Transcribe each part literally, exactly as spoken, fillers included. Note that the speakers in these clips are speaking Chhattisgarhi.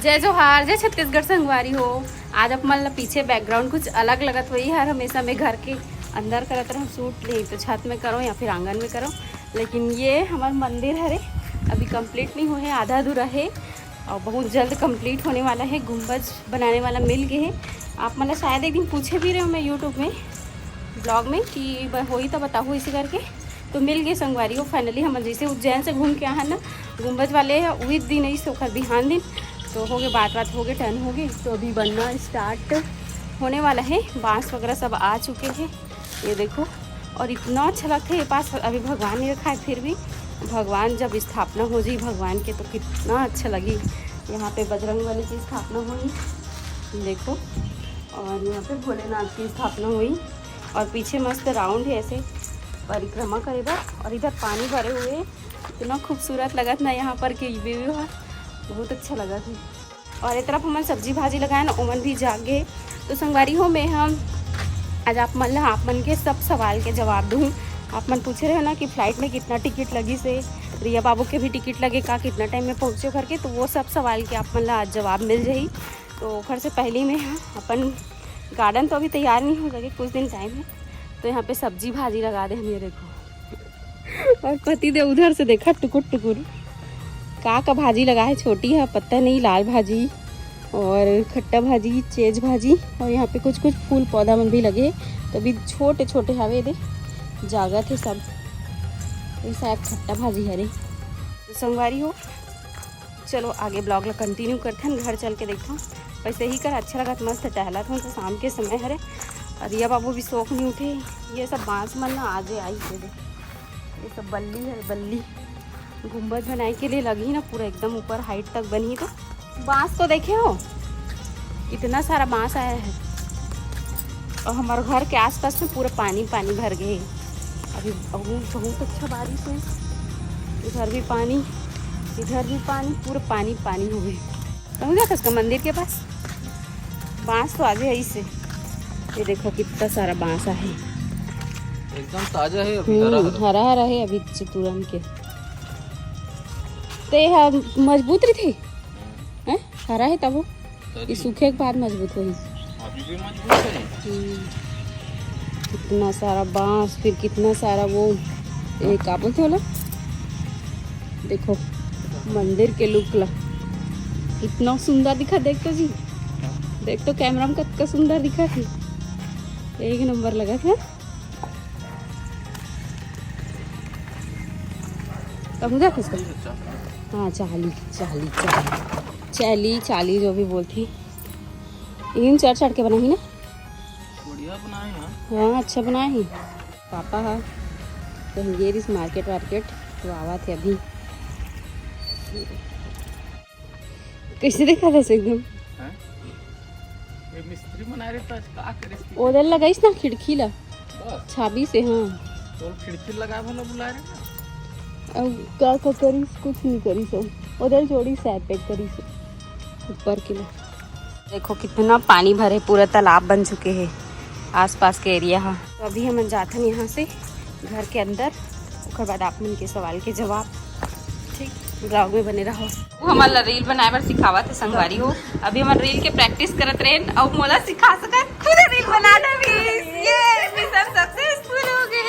जय जोहार, जय छत्तीसगढ़ संगवारी हो। आज आप मन ला पीछे बैकग्राउंड कुछ अलग लगत होही, हर हमेशा मैं घर के अंदर करत रहूँ शूट, नहीं तो छत में करो या फिर आंगन में करो, लेकिन ये हमार मंदिर हरे, अभी कंप्लीट नहीं हुए है, आधा अधूरा है और बहुत जल्द कंप्लीट होने वाला है। गुम्बज बनाने वाला मिल गए है। आप मन ला शायद एक दिन पूछे भी रहे हो मैं यूट्यूब में ब्लॉग में कि ब- होई तो बताहू इसी करके, तो मिल गए संगवारी हो। फाइनली हम जैसे उज्जैन से घूम के आए हैं ना, गुम्बज वाले उही दिन, इस ओकर बिहान दिन, तो हो गए, बात बात हो गए, टर्न हो गए, तो अभी बनना स्टार्ट होने वाला है। बांस वगैरह सब आ चुके हैं, ये देखो। और इतना अच्छा लगता है ये पास, अभी भगवान नहीं रखा है, फिर भी भगवान जब स्थापना हो जाए भगवान के तो कितना अच्छा लगी। यहाँ पे बजरंग बली की स्थापना हुई, देखो, और यहाँ पे भोलेनाथ की स्थापना हुई। और पीछे मस्त राउंड है ऐसे परिक्रमा करे बर। और इधर पानी भरे हुए है, इतना खूबसूरत लगत ना यहाँ पर कि व्यू है, बहुत अच्छा लगत है। और ए तरफ हमन सब्जी भाजी लगाए ना, ओमन भी जाग गए। तो संगवारी हो, मैं हम आज आप मन ला, आप मन के सब सवाल के जवाब दूँ। आप मन पूछे रहे हो ना कि फ्लाइट में कितना टिकट लगी से, रिया बाबू के भी टिकट लगे का, कितना टाइम में पहुँचे करके, तो वो सब सवाल के आप मन ला आज जवाब मिल जाही। तो ओखर से पहले मैं ह अपन गार्डन तो अभी तैयार नहीं हो सके, कुछ दिन टाइम है, तो यहाँ पे सब्जी भाजी लगा दे हम, ये देखो। और पति देव उधर से देखा टुकुर टुकुर का का भाजी लगा है, छोटी है पता नहीं, लाल भाजी और खट्टा भाजी, चेज भाजी, और यहाँ पे कुछ कुछ फूल पौधा मन भी लगे, तो अभी छोटे छोटे हवे दे जागत है सब, ये शायद खट्टा भाजी हरे। तो संगवारी हो, चलो आगे ब्लॉग ला कंटिन्यू करथन, घर चल के देखथन। वैसे ही कर अच्छा लगत, मस्त टहलत हूँ तो शाम के समय हरे। और रिया बाबू भी सोख नहीं उठे, ये सब बांस मन ना आजे आई से दे, ये सब बल्ली है, बल्ली गुम्बज बनाए के लिए लगी ना, पूरा एकदम ऊपर हाइट तक बनी। तो बांस को देखे हो, इतना सारा बांस आया है। और हमारे घर के आसपास में पूरा पानी पानी भर गए। अभी बहुत बहुत अच्छा बारिश है, इधर भी पानी, इधर भी पानी, पूरा पानी पानी हो गए। कहूँ जाता इसका मंदिर के पास बांस तो आगे है इसे। ये देखो कितना सारा बांस है। एकदम ताजा है अभी, हरा हम्म, हरा। हरा हरा है अभी से तुरंत के। ते हा मजबूत रही थी, हैं? हरा है तब वो, ये सूखे के बाद मजबूत होही। अभी भी मजबूत है। हम्म। कितना सारा बांस, फिर कितना सारा वो, ए, का बोलते होला, देखो मंदिर के लुक ला, इतना सुंदर दिखा। देख तो जी, देख तो कैमरा में कतका सुंदर दिखा थी, एक नंबर लगा था। कहूँ जा खिसका। हाँ, चाली, चाली, चाली, चाली, चाली जो भी बोलती। इन चढ़ चढ़ के बनाही ना। बढ़िया बनाए हैं। हाँ, अच्छा बनाए ही। पापा हा कहीं गे रिस मार्केट वार्केट, तो आवा थे अभी। कैसे देखा था एकदम? हैं? ये मिस्त्री बना रहे तो आज का करे? ओदर लगाइस ना खिड़की ला। बस। छाबी से, हाँ। तो खिड़की लगा भला बुला रहे ना। अब का का करिस, कुछ नहीं करिस। ओदर जोड़ी से पैक करिस ऊपर के लिए। देखो कितना पानी भरे, पूरा तालाब बन चुके हैं आसपास के एरिया। हाँ, तो अभी हमन जाथन यहाँ से घर के अंदर, ओकर बाद आप मन के सवाल के जवाब। ठीक, ब्लॉग में बने रहो। वो हमन ला रील बनाए बर सिखावत है संगवारी हो। अभी हमन रील के प्रैक्टिस करत रहे, अब मोला सिखा सकत, खुद रील बना डरिस। ये मिशन सक्सेसफुल हो गए।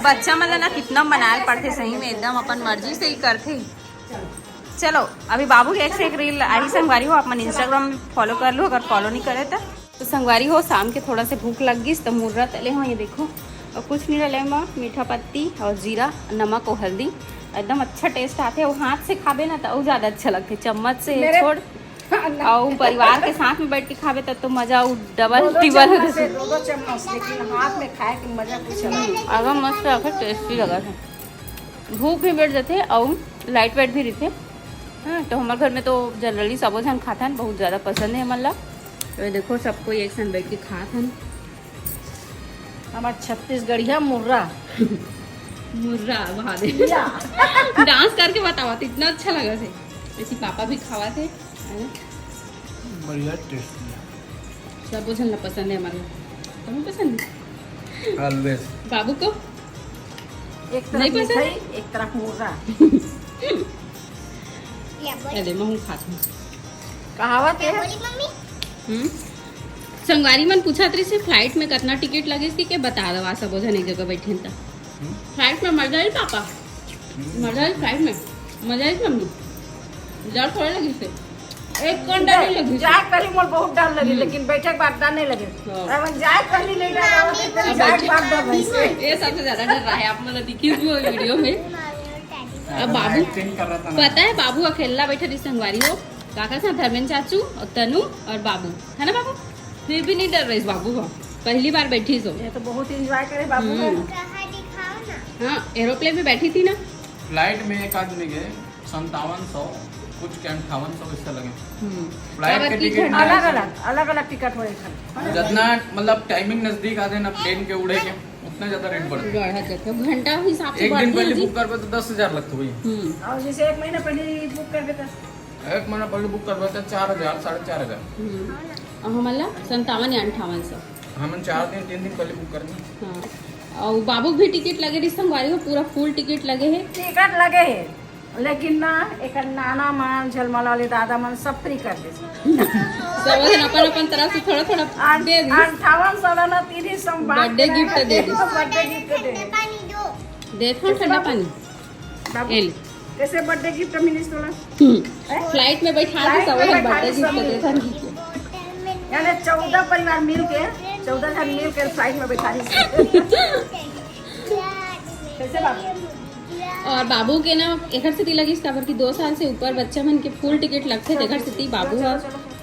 बच्चा मन ला ना कितना बनाए पड़थे सही में, एकदम अपन मर्जी से ही करथे। चलो, अभी बाबू के एक से एक रील आई संगवारी हो, आप मन इंस्टाग्राम फॉलो कर लो अगर फॉलो नहीं करे तो। तो संगवारी हो, शाम के थोड़ा से भूख लग गई तो मुर्रा तले हो, ये देखो, और कुछ नहीं डाले मैं, मीठा पत्ती और जीरा, नमक और हल्दी, एकदम अच्छा टेस्ट आते। वो हाथ से खाबे ना तो और ज्यादा अच्छा लगते, चम्मच से छोड़। और परिवार के साथ में बैठ के खाबे तब तो मजा वो डबल टिबल हो जाते। दो दो चम्मच, लेकिन हाथ में खाए के मजा कुछ अलग। एकदम मस्त लगा, टेस्टी लगा था। भूख भी मिट जाते और लाइट वेट भी रहते। हाँ, तो हमारे घर में तो जनरली सबो झन खाथन, बहुत ज़्यादा पसंद है हमन ला। तो ये देखो, सब कोई एक संग बैठ के खाथन। हमार छत्तीसगढ़िया मुर्रा। मुर्रा वहा दे। डांस करके बतावा तो इतना अच्छा लगा थे। ऐसी पापा भी खावा थे। बढ़िया टेस्ट है। सबो झन ला पसंद है हमारे। तुम्हें पसंद है? ऑलवेज। बाबू को? एक तरफ मिठाई, एक तरफ मुर्रा। अरे महू खात हूँ। कहावत है। बोली मम्मी। हम्म। संगवारी मन पूछत रहिस हे, फ्लाइट में कतना टिकट लगिस कि के बता दवा, सबो झन एक जगह बैठे त। फ्लाइट में मजा आई पापा, मजा आई फ्लाइट में, मजा आई मम्मी। डर थोड़े लगिस हे, एक कन डर नहीं लगिस। जाए पहले मोर बहुत डर लगी, हम्म। लेकिन बैठे के बाद डर नहीं लगे। हाँ। अब जाए पहले नहीं डर रहा, फिर अब जाए के बाद डर रही। ये सबसे ज्यादा डर रहा है आप मतलब दिखी हुई वीडियो में। अब बाबू, एक्टिंग कर रहा था ना। पता है बाबू अकेला बैठे रहिस संगवारी हो, काका साथ धर्मेंद्र चाचू और तनु और बाबू, है ना बाबू? फिर भी नहीं डर रहिस बाबू हो, पहली बार बैठिस हो। ये तो बहुत एंजॉय करे बाबू हो। हम्म। कहाँ दिखाओ ना। हाँ, एरोप्लेन में बैठी थी ना। फ्लाइट में एक आदमी के संतावन सौ, कुछ के अंठावन सौ इससे लगे। हम्म। फ्लाइट काबर के की टिकट घंटा अलग अलग, अलग अलग टिकट होए खाली। जितना मतलब टाइमिंग नजदीक आ जाए ना प्लेन के उड़े के, उतना ज्यादा रेट बढ़ता है। बढ़त जाथे। घंटा हिसाब से एक दिन बढ़थे पहले जी। बुक करबे तो दस हजार लगथे भैया। हम्म। और जैसे एक महीना पहले बुक करबे तो एक महीना पहले बुक करबे तो चार हजार, साढ़े चार हजार। हम्म। और हमन ला संतावन या अंठावन सौ। हमन चार दिन, तीन दिन पहले बुक करनी। हाँ। और बाबू भी टिकट लगे रहिस संगवारी हो, पूरा फुल टिकट लगे है। टिकट लगे है, लेकिन ना, एक नाना मन, झलमला वाले दादा मन सब फ्री कर दे। सब झन अपन अपन तरफ से थोड़ा थोड़ा दे दिस। अंठावन सौ ला ना, तीन ही सौ बांट बर्थडे के गिफ्ट दे दिस। बर्थडे गिफ्ट दे दे। देखो ठंडा पानी। बाबू, एल। कैसे बर्थडे गिफ्ट मिलिस तोला? हम्म। हैं? फ्लाइट में बैठा के फ्लाइट सब में लोग बैठा बर्थडे के गिफ्ट सब देता नहीं। यानी चौदह परिवार मिल के, चौदह जन मिल के फ्लाइट में बैठा रही। कैसे बाबू? और बाबू के ना एकर सेती लगिस, काबर कि दो साल से ऊपर बच्चा मन के फुल टिकट लगथे, तेकर सेती बाबू ह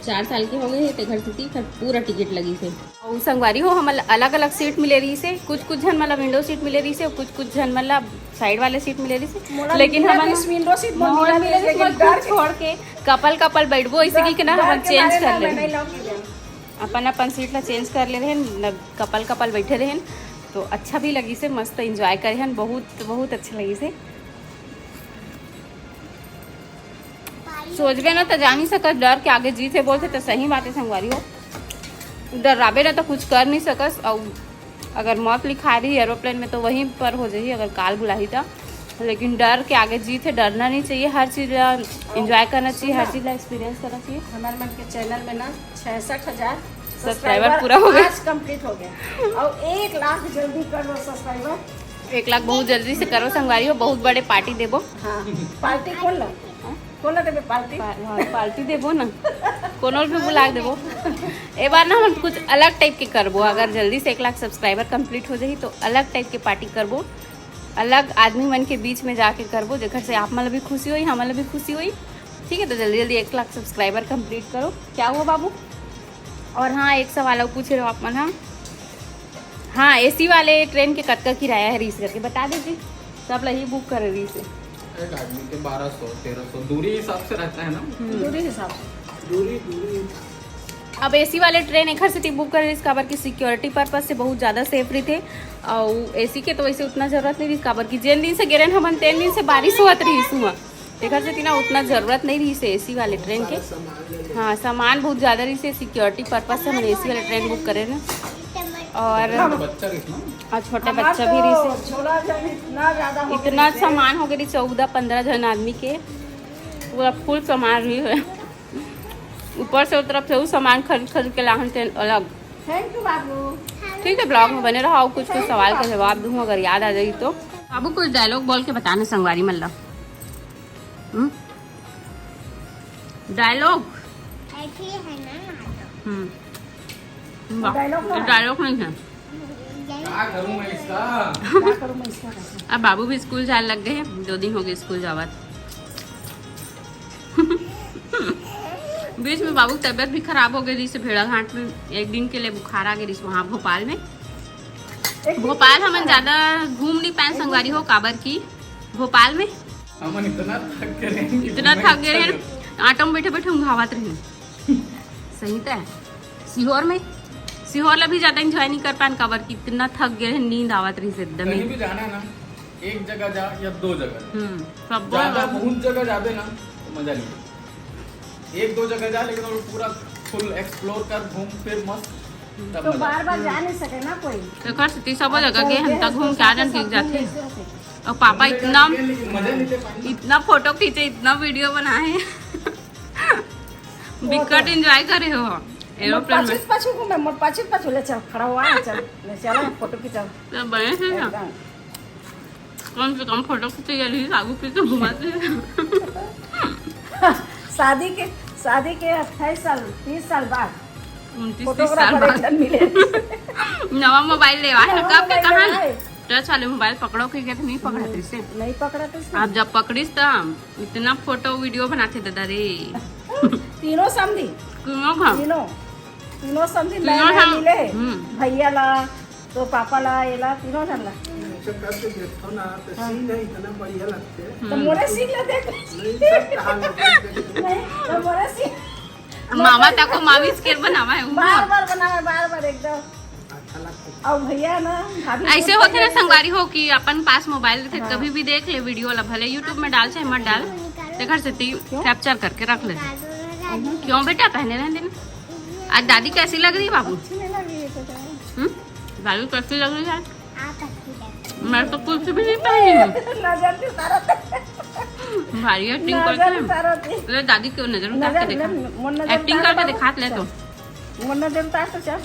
चार साल के हो गए हे, तेकर सेती एकर पूरा टिकट लगिस हे। अउ संगवारी हो, हमन ला अलग-अलग सीट मिले रहिस हे, कुछ-कुछ झन मन ला विंडो सीट मिले रहिस हे, कुछ-कुछ झन मन ला साइड वाले सीट मिले रहिस हे। मोला लेकिन मिला हमन रहिस विंडो सीट, मोला मोहन मिला मिले रहिस, रहिस, लेकिन मोर डर कुछ छोड़ के कपल-कपल बैठबो, अइसे डर, कहिके ना डर हमन के चेंज मारे कर ना ले मैं रहेन। नहीं लौट के जाऊँ। अपन-अपन सीट ला चेंज कर ले रहेन, न कपल-कपल बैठे रहेन, तो अच्छा भी लगिस हे, मस्त एंजॉय करे हन, बहुत, बहुत अच्छा लगिस हे। सोचबे ना त जा नहीं सकस, डर के आगे जीत हे बोलथे त सही बात हे संगवारी हो। डर्राबे ना त कुछ कर नहीं सकस। अउ अगर मौत लिखा रही एरोप्लेन में तो वहीं पर हो जाही, अगर काल बुलाही त। लेकिन डर के आगे जीत हे, डरना नहीं चाहिए, हर चीज ला एंजॉय करना चाहिए, हर चीज ला एक्सपीरियंस करना चाहिए। हमारे मन के चैनल में ना छियासठ हजार सब्सक्राइबर सब्सक्राइबर पूरा हो गया। आज कंप्लीट हो गया। और एक लाख जल्दी कर लो सब्सक्राइबर। एक लाख बहुत जल्दी से करो संगवारी हो, बहुत बड़े पार्टी देबो। हाँ, पार्टी खोल लो। हाँ? खोल लो देबे पार्टी। पा-, हाँ, पार्टी देबो ना, कोनो भी बुला देबो। ए बार ना हम कुछ अलग टाइप के करबो, अगर जल्दी से एक लाख सब्सक्राइबर कंप्लीट हो जाही तो अलग टाइप के पार्टी करबो, अलग आदमी मन के बीच में जाके करबो, जेकर से आप मन ला भी खुशी होई, हमन ला भी खुशी होई। ठीक है, तो जल्दी जल्दी एक लाख सब्सक्राइबर कंप्लीट करो। क्या हुआ बाबू? और हाँ, एक सवाल और पूछ रहे हो आप मन, हाँ, हाँ, एसी वाले ट्रेन के कतका किराया है रहीस करके बता दीजिए। सब ला ही बुक करे रहीस है। एक आदमी के बारह सौ, तेरह सौ, दूरी हिसाब से रहता है ना। हम्म। दूरी हिसाब से। दूरी, दूरी। अब एसी वाले ट्रेन एखर सेती बुक करे रहीस, काबर कि सिक्योरिटी पर्पस से बहुत ज्यादा सेफ रहिथे। अउ एसी के तो वैसे उतना जरूरत नहीं रहीस, काबर कि जेन दिन से गे रहेन हमन, तेन दिन से बारिश होत रहीस हुआ। तेखर सेती ना उतना जरूरत नहीं रहीस हे एसी वाले ट्रेन के। हाँ, सामान बहुत ज्यादा रहीस हे, सिक्योरिटी पर्पस से हमन एसी वाले ट्रेन बुक करे ना। और बच्चा रहीस ना? और छोटे हमार बच्चा भी तो रहीस हे। झोला जब इतना ज्यादा हो इतना गया सामान हो गया, चौदह पंद्रह जन आदमी के पूरा फुल सामान रहीस हे। ऊपर से उतरब से उ सामान खरीद खरीद के लाहन तेन अलग। थैंक यू बाबू। ठीक है, ब्लॉग में बने रहो, कुछ कुछ सवाल का जवाब दूँ अगर याद आ जाई तो। बाबू कुछ डायलॉग बोल के बताना संगवारी मन ला। हम्म? डायलॉग। ऐसे ही है ना नाटक। हम्म। वाह, डायलॉग ना है। डायलॉग नहीं है। क्या करूँ मैं इसका? क्या करूँ मैं इसका? अब बाबू भी स्कूल जाए लग गए हैं, दो दिन हो गए स्कूल जावत। बीच में बाबू की तबीयत भी खराब हो गई रहीस हे भेड़ाघाट में, एक दिन के लिए बुखार आ गई रहीस हे वहाँ भोपाल में। एक दिन भोपाल हमन ज्यादा घूम नहीं पाए संगवारी हो, काबर की भोपाल में हमन इतना थक गए रहे हैं कि इतना घूमना थक गए इच्छा रहे हैं, नहीं होता। ऑटो में बैठे बैठे ऊँघावत रहे। सही तो है। सीहोर में, सीहोर ला भी ज्यादा एंजॉय नहीं कर पान, काबर कि इतना थक गए रहे, नींद आवत रहीस हे एकदम ही। कहीं भी जाना है ना, एक जगह जा या दो जगह। हम्म, सब ज्यादा बहुत जगह जाबे ना तो मजा नहीं। एक दो जगह जा, लेकिन वो पूरा फुल एक्सप्लोर कर, घूम फिर मस्त, तब तो मजा। बार बार जा नहीं सके ना कोई। तेखर सेती सबो जगह गे हन, त घूम के आ जान, ठीक जाथे। और पापा इतना, इतना फोटो खींचे, इतना वीडियो बनाए। बिकट एंजॉय करे हो एरोप्लेन में। पाछू पाछू घूमे, मोर पाछू पाछू ले चल, खड़ा हुआ है, चल ले चल, फोटो खिंचा। तो बने से ना, कम से कम फोटो खींचे, ये रही आगू पीछे घुमाते। शादी के शादी के अट्ठाईस साल, तीस साल बाद उनतीस तीस साल बाद मिले। नवा मोबाइल लेवा है, कब के कहा टच वाले मोबाइल पकड़ो के, तो नहीं पकड़ाते से। नहीं पकड़ाते से। आप जब पकड़ीस तो इतना फोटो वीडियो बनाते दादा रे। तीनों समधी, तीनों घर तीनों तीनों समधी तीनों नया नया हम- मिले। हम्म। भैया ला, तो पापा ला, ये ला, तीनों जन ला। अच्छा करके देखो ना, तो सीन है इतना बढ़िया लगते हैं। तो मोरे सीन ला देख। नहीं, सब कहा लगते हैं। नहीं, तो मोरे सीन मामा ताको मामी स्केल बनावा है बार बार बनावे, बार बार एकदम। अच्छा लगता है। और भैया ना, भाभी ऐसे को होते ना पहले संगवारी हो कि अपन पास मोबाइल रखे, कभी भी देख ले वीडियो ला, भले यूट्यूब में डाल चाहे मत डाल, तेकर से ती कैप्चर करके रख ले। क्यों बेटा, पहने रहने देना। आज दादी कैसी लग रही है बाबू? अच्छी नहीं लगी ये तो। हम्म? दादी कैसी लग रही है आज? आप अच्छी लग मैं तो कुछ भी नहीं पहनी हूँ। नजर भी उतारत। भारी एक्टिंग नजर करते उतारत। हैं। ले दादी क्यों नजर उतार के नजर दिखा, ले, मोर नजर एक्टिंग उतार करके बाबू। दिखा ले तो। मोर नजर उतार तो चल।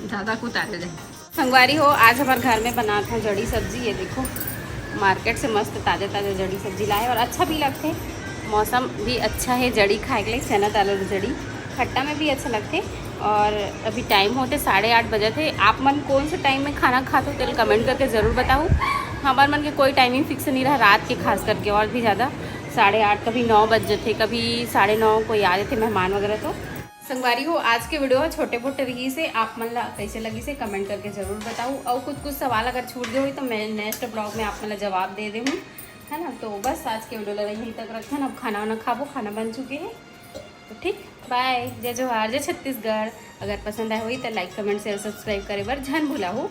दादा को उतारे दे। संगवारी हो, आज हमारे घर में बना था जड़ी सब्जी। ये देखो, मार्केट से मस्त ताजे ताजे जड़ी सब्जी लाए और अच्छा भी लगते। मौसम भी अच्छा है जड़ी खाए के लिए, चना दाल और जड़ी खट्टा में भी अच्छा लगते। और अभी टाइम होते साढ़े आठ बजे थे। आप मन कौन से टाइम में खाना खाते हो, तेल कमेंट करके ज़रूर बताओ। हमारे मन के कोई टाइमिंग फिक्स नहीं रहा, रात के खास करके और भी ज़्यादा, साढ़े आठ, कभी नौ बज जाते, कभी साढ़े नौ, कोई आ जाते मेहमान वगैरह। तो संगवारी हो, आज के वीडियो ह छोटे मोटे रही से, आप मन ला कैसे लगी से कमेंट करके जरूर बताओ। और कुछ कुछ सवाल अगर छूट गए हुई तो मैं नेक्स्ट ब्लॉग में आप मन ला जवाब दे दे हूँ, है ना। तो बस आज के वीडियो ला यहीं तक रखते हैं। अब खाना वाना खाबो, खाना बन चुके हैं। तो ठीक, बाय, जय जोहार, जय छत्तीसगढ़। अगर पसंद आए हुई तो लाइक, कमेंट, शेयर, सब्सक्राइब करे बर झन भूला हो।